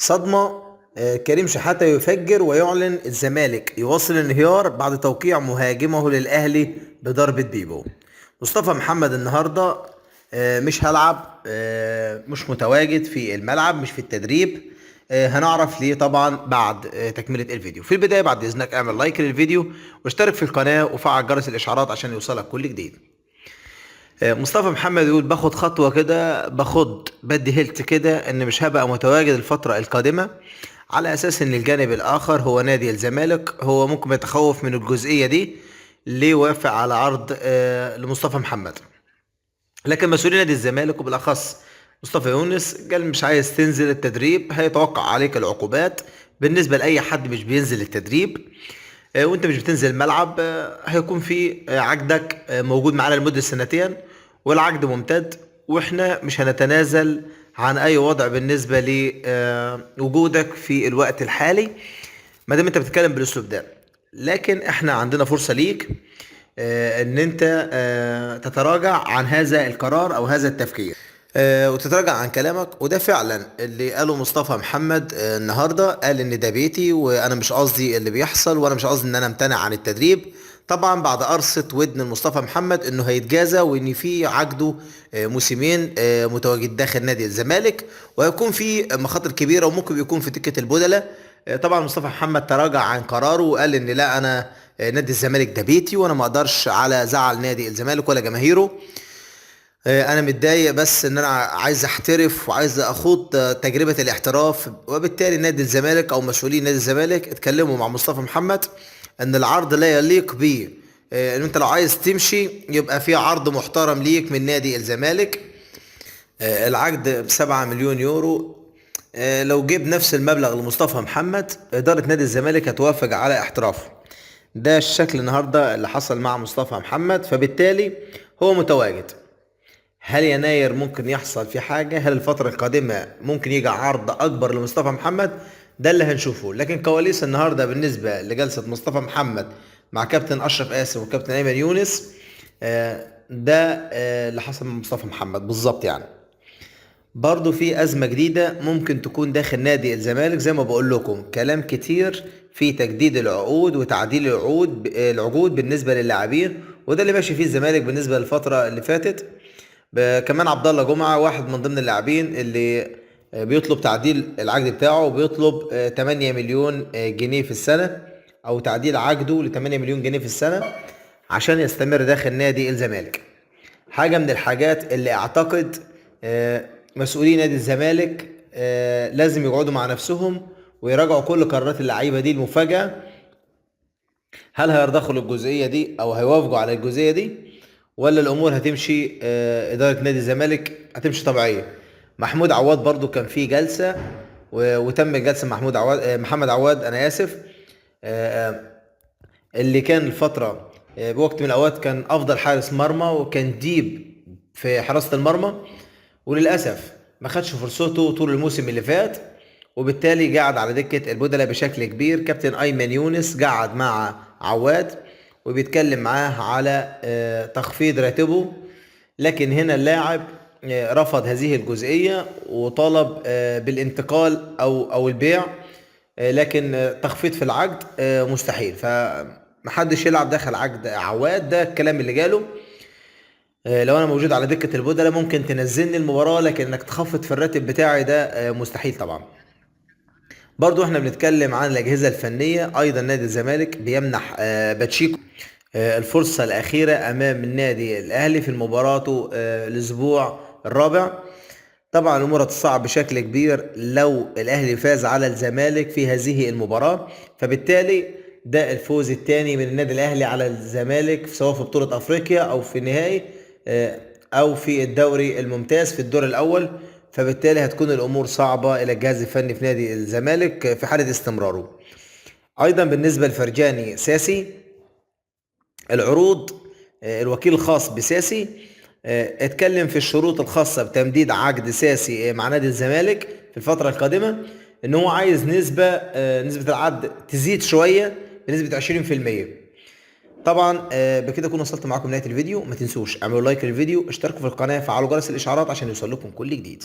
صدمة. كريم شحاتة يفجر ويعلن الزمالك يواصل الانهيار بعد توقيع مهاجمه للأهلي بضربة بيبو. مصطفى محمد النهاردة مش هلعب، مش متواجد في الملعب، مش في التدريب. هنعرف ليه طبعا بعد تكملة الفيديو. في البداية بعد إذنك اعمل لايك للفيديو واشترك في القناة وفعل جرس الإشعارات عشان يوصلك كل جديد. مصطفى محمد يقول باخد خطوة كده، باخد بدي هيلت كده ان مش هبقى متواجد الفترة القادمة، على اساس ان الجانب الاخر هو نادي الزمالك، هو ممكن يتخوف من الجزئية دي ليه وافق على عرض لمصطفى محمد. لكن مسؤولين نادي الزمالك وبالاخص مصطفى يونس قال مش عايز تنزل التدريب هيتوقع عليك العقوبات بالنسبة لأي حد مش بينزل التدريب، وانت مش بتنزل الملعب، هيكون في عقدك موجود معانا لمدة سنتين والعقد ممتد، واحنا مش هنتنازل عن اي وضع بالنسبة لوجودك في الوقت الحالي ما دام انت بتتكلم بالاسلوب ده. لكن احنا عندنا فرصة ليك ان انت تتراجع عن هذا القرار او هذا التفكير، وتتراجع عن كلامك. وده فعلا اللي قاله مصطفى محمد النهارده، قال ان ده بيتي وانا مش قصدي اللي بيحصل وانا مش قصدي ان انا امتنع عن التدريب. طبعا بعد قرصة ودن مصطفى محمد انه هيتجازى وان في عقده موسمين متواجد داخل نادي الزمالك وهيكون في مخاطر كبيرة وممكن يكون في دكة البدلاء. طبعا مصطفى محمد تراجع عن قراره وقال ان لا، انا نادي الزمالك ده بيتي وانا ما اقدرش على زعل نادي الزمالك ولا جماهيره. انا متضايق بس ان انا عايز احترف وعايز اخوض تجربة الاحتراف. وبالتالي نادي الزمالك او مسؤولين نادي الزمالك اتكلموا مع مصطفى محمد ان العرض لا يليق بيه، ان انت لو عايز تمشي يبقى في عرض محترم ليك من نادي الزمالك. العقد ب7 مليون يورو، لو جيب نفس المبلغ لمصطفى محمد إدارة نادي الزمالك هتوافق على احترافه. ده الشكل النهاردة اللي حصل مع مصطفى محمد، فبالتالي هو متواجد. هل يناير ممكن يحصل في حاجة؟ هل الفترة القادمة ممكن يجي عرض أكبر لمصطفى محمد؟ ده اللي هنشوفه. لكن كواليس النهاردة بالنسبة لجلسة مصطفى محمد مع كابتن أشرف قاسم وكابتن أيمن يونس، ده اللي حصل مع مصطفى محمد بالظبط. برضو في أزمة جديدة ممكن تكون داخل نادي الزمالك، زي ما بقول لكم كلام كتير في تجديد العقود وتعديل العقود بالنسبة للاعبين، وده اللي ماشي فيه الزمالك بالنسبة للفترة اللي فاتت. كمان عبد الله جمعة واحد من ضمن اللاعبين اللي بيطلب تعديل العقد بتاعه، وبيطلب 8 مليون جنيه في السنة، أو تعديل عقده ل 8 مليون جنيه في السنة عشان يستمر داخل نادي الزمالك. حاجة من الحاجات اللي أعتقد، مسؤولين نادي الزمالك، لازم يقعدوا مع نفسهم ويراجعوا كل قرارات اللعيبة دي المفاجأة. هل هيرضخوا للجزئية دي أو هيوافقوا على الجزئية دي، ولا الأمور هتمشي، إدارة نادي الزمالك هتمشي طبيعية؟ محمود عواد برضو كان في جلسة وتم جلسة محمود عواد، محمد عواد أنا آسف، اللي كان الفترة، بوقت من الأوقات كان أفضل حارس مرمى وكان ديب في حراسة المرمى، وللأسف ما خدش فرصته طول الموسم اللي فات، وبالتالي قعد على دكة البدلاء بشكل كبير. كابتن أيمن يونس قعد مع عواد وبيتكلم معاه على تخفيض راتبه، لكن هنا اللاعب رفض هذه الجزئية وطالب بالانتقال أو البيع، لكن تخفيض في العقد مستحيل، فمحدش يلعب داخل عقد عواد. ده الكلام اللي جاله. لو انا موجود على دكة البدلاء ممكن تنزلني المباراة، لكن انك تخفض في الراتب بتاعي ده مستحيل طبعا. برضو احنا بنتكلم عن الأجهزة الفنية، أيضا نادي الزمالك بيمنح باتشيكو الفرصة الأخيرة أمام النادي الأهلي في مباراته الأسبوع الرابع. طبعا الأمور هتصعب بشكل كبير لو الأهلي فاز على الزمالك في هذه المباراة، فبالتالي ده الفوز الثاني من النادي الأهلي على الزمالك سواء في بطولة أفريقيا أو في النهائي، أو في الدوري الممتاز في الدور الأول، فبالتالي هتكون الأمور صعبة إلى الجهاز الفني في نادي الزمالك في حالة استمراره. أيضا بالنسبة لفرجاني ساسي، العروض، الوكيل الخاص بساسي، اتكلم في الشروط الخاصة بتمديد عقد ساسي مع نادي الزمالك في الفترة القادمة، إن هو عايز نسبة العقد تزيد شوية بنسبة عشرين في المية. طبعا، بكده اكون وصلت معاكم لنهاية الفيديو. ما تنسوش اعملوا لايك للفيديو، اشتركوا في القناة، فعلوا جرس الاشعارات عشان يوصل لكم كل جديد.